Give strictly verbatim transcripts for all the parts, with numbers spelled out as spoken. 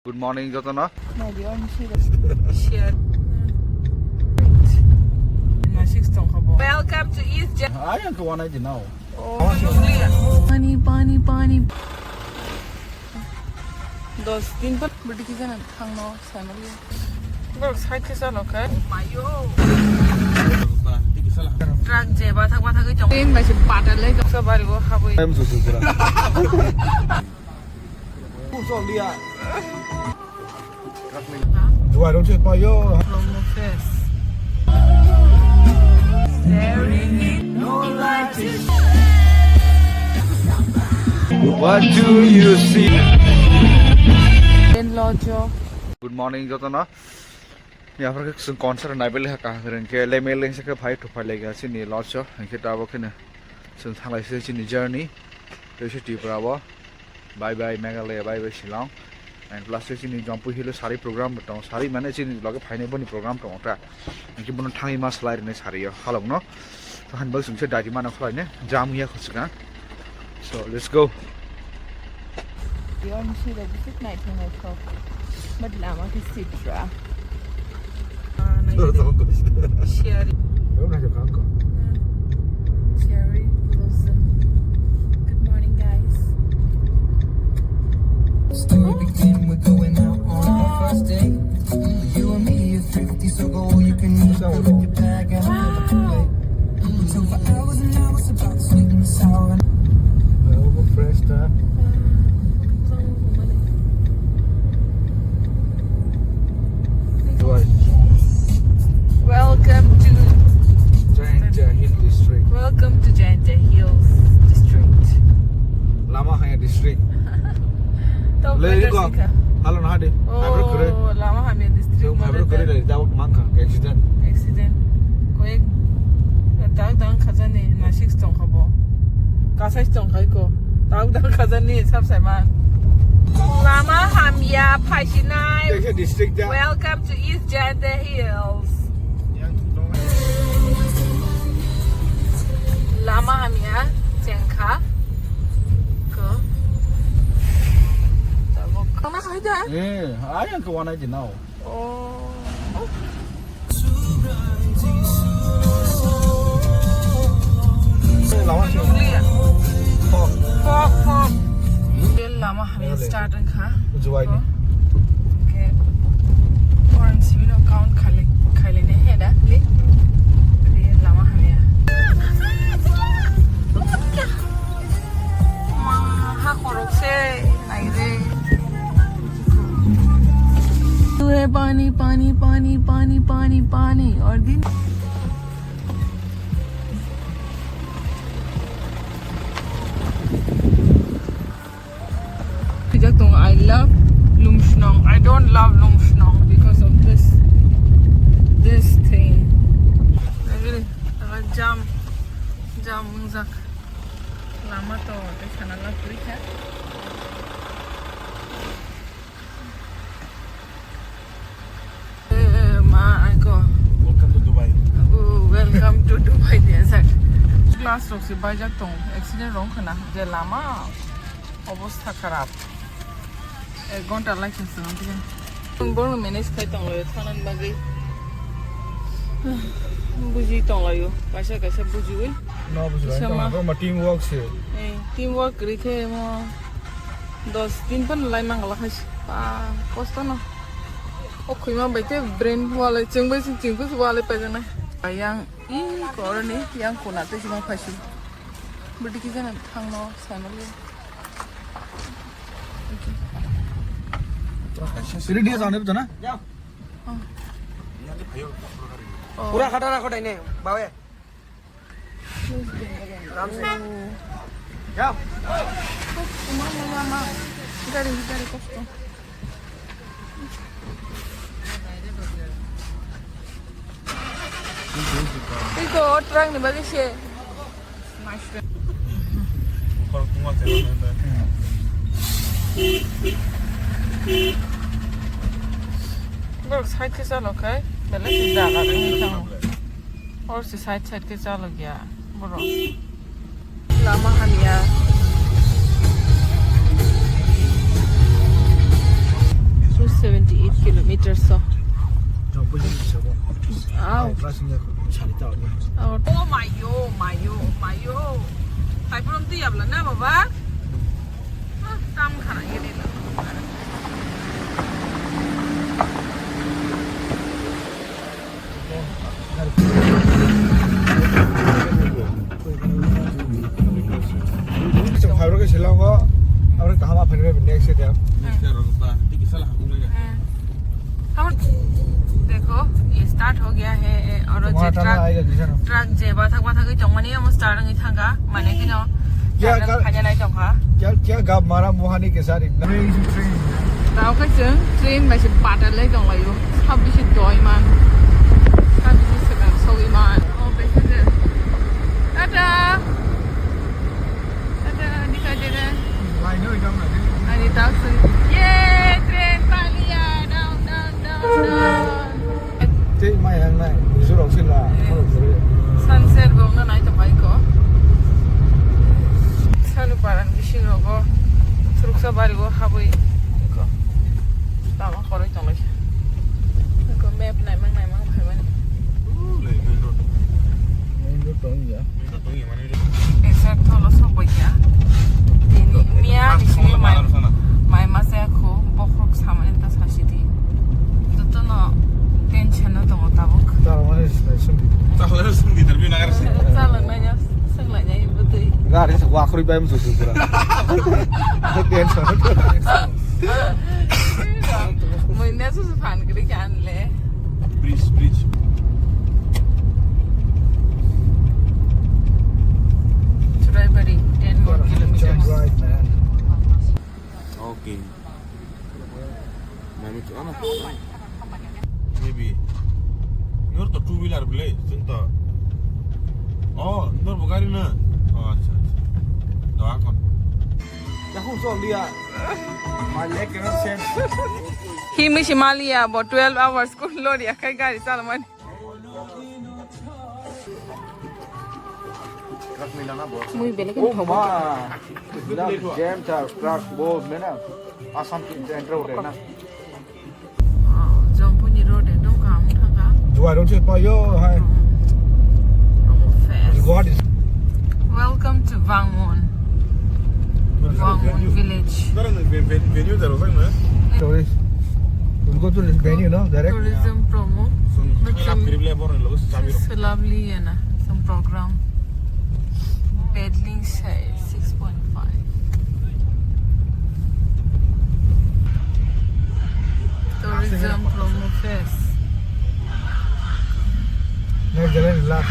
Good morning jotono. Share. Welcome to East Ja- Ayang ko wanai di nao. Oh, pani, pani, pani. Dos din pa budi ki jana thangno. Bro, side ke chalo khe. Mayo. Truck je bathak bathak oi tongo. Train bai se patal lai tongo. Sa bari o haboi. Time susu pura. Chol dia. Juai rong se payo. Promo fest. Staring in no light is. What do you see? Then Lodge. Good morning jotono. Ni aphar khe chwng concert naibai le ha kaham hwnkhe le mel lengsa khe phai thuphai lai ga chini lodge o, hinkhe tabuk kheno chwng thanglai se chini journey. Tei se Tripura o bye bye Meghalaya, bye bye Shillong. And plus se chini Jampui Hill o sari program bo tongo, sari mane chini loge phainai boni program tongo ta. Hinkhe bono thangwi ma salai rwnai sari o halok no. Tohan bwswng se dari mano khlai ne, jam ya khosika. So, let's go. Yon si da bisik nai thang nai thok. But lama ki sitra. Ah, nai share. Cherry blossom. Good morning, guys. Story begin, we're going out on our first date. You and me are thrifty, so go all you can eat. Fill up your bag and have a plate. Talk for hours and hours about sweet and sour. Fresh ta. Welcome to Jaintia Hill District. Welcome to Jaintia Hills District. Lama Hamya District. Top letters ko. Halo na hadi. Oh, Hamya District. Hamya District. Accident. Accident. Koyek. Dang dang khajani nasik tong khabo. Kasai tong khai ko. Dang dang khajani sab sai man. Lama hamya phaisinai. District da. Welcome to East Jaintia Hills. Lama hamya chengkha. Ko. Tabok. Kana khai da? Eh, ayang ko wanai di nao. Oh. Lama sih. Fok. Fok, fok. Lama hamya start wngkha. Juwai ni. Oke. Orang sini no count khali, khali ne heda, li. Lama hamya. Ma, ha khorok se, nai re. Tu hai pani, pani, pani, pani, pani, pani. Aur din. Kijak tong, I love Lumshnong. I don't love Lumshnong because of this, this thing. Nagiri, jam, jam wngjak. Lama to tei sana lab kwrwi kha. Eh, ma, ai ko. Welcome to Dubai. Oh, welcome to Dubai, dia sak. Glass rok se baijak tong, accident rong khna, je lama obostha kharap. Ek ghonta lai khe swnam khe. Borok manage khai tong lai, thanan bagwi. Buji tong laio, kaisa kaisa bujiwi. No buji lai, kisa ma. Tong lai, team work se. Eh, team work kwrwi khe mo dos din phano lai mangala hai se. Pa, kosto no. O khuyma bai te brain wale, chwng bai se chwng kusu wale pajaknai. Yang i koroni, yang kona te sima phaisi. Bwdwi kisa na thangno sanali. Ready ya, sana betul na? Oh. Pura khata rakho dai ne, bawe. Ram se. Jao. Mama, mama. Gari, gari kosto. Iko, o truck ni bagwi se. Borok side khe chalo khai, belai khe jaga tangwi thango. Hor se side side khe chalo ya borok. Lama hamya. Kilometers so. Au. Oh my yo, my yo, my yo. Taipuram tu yabla na baba? Ah, tam khana gini la. Chwng phairok khe sila o, abo kaham aphani bai next day. Next day rok ba, tiki sala hakung nai. Hamar, dekho, ye start ho gaya hai, ye, aur je truck, truck je bathak bathak hi tongmani, amo start wngwi thangkha, mane kino, kya, kya, kanya nai tongkha. Kya, kya gap mara mohani ke saath itna. Tao khe chwng train bai se batalai tonglaio, sabisi doi man, sabisi swkang sogwi man. Oh, passenger. Tata. Tata, dikhai de re. Ani tak se. Ye, train paliya, down, down, down, down. Tei mai yang nai, bujur rok se la, khorok bwrwi. Sunset bo wngna nai tong bai ko. Salu paran bising rogo, Thuruksa bari o habwi ko. Lama khoroi tong lai. Ko map naimang naimang phaimani. Main road tong ya. Exact tholo sokbaikha. Tini miya ni sini mai, mai masa kho bokhok samani ta sasidi. Jotono tension no tongo tabuk. Chala nanya songdi. Chala nanya songdi, interview nagar si. Chala nanya songlainai bwtwi. Gari sa wakhri bai musu sura. Tension. Muinda su fan kri kan le. Bridge, bridge. Churaibari, ten more kilometers. Right, man. Okay. Mami tu ana. Maybe. Nor to two wheeler bele, sing to. Oh, nor bo gari na. Oh, acha, acha. To akon. Yahoo, so liya. My leg cannot stand. Hi misi maliya bo twelve hours kun lori akai gari chala mani. Mui belek. Oh ma. Jam ta truck bo mena. Assam ki enter hote na. Wow, Jampui ni road ekdom kaham thangkha. Dubai road se payo hai. Romo fest. What is? Welcome to Wangwon. Wangwon village. Sorry. We'll go to this venue, no? Direct. Tourism promo. But some, so lovely, yana. Some program. Paddling size six point five. Tourism promo fest. Next day last.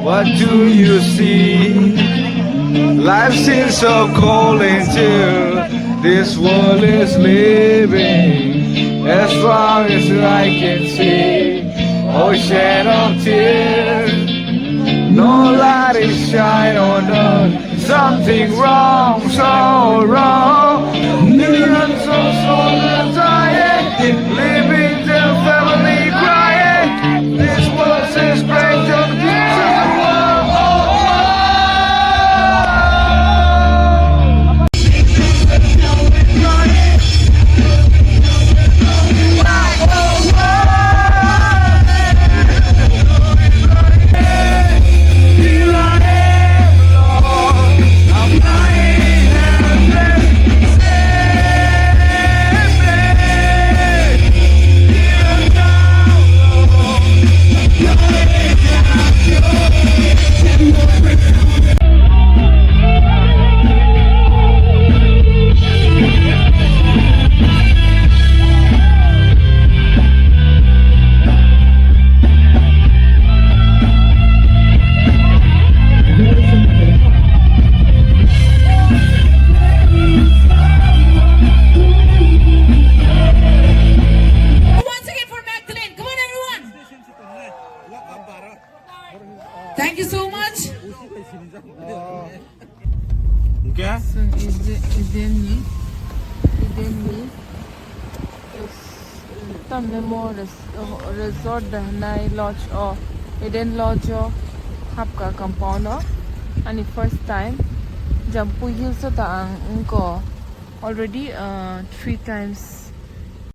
What do you see? Life seems so cold and chill. This world is living as long as I can see. Ocean of tears, no light is shine on us. Something wrong, so wrong. Millions of soldiers dying, leaving their family crying. This was his great confusion. Once again for Magdalene. Come on, everyone. Thank you so much. Hwnkhe? Chwng Ede-, Edenni, Edenni, tamni mo res-, resort da hwnai lodge o, Eden Lodge o hapkha compound o. Ani first time Jampui Hills o ta ang wngkha already, uh, three times.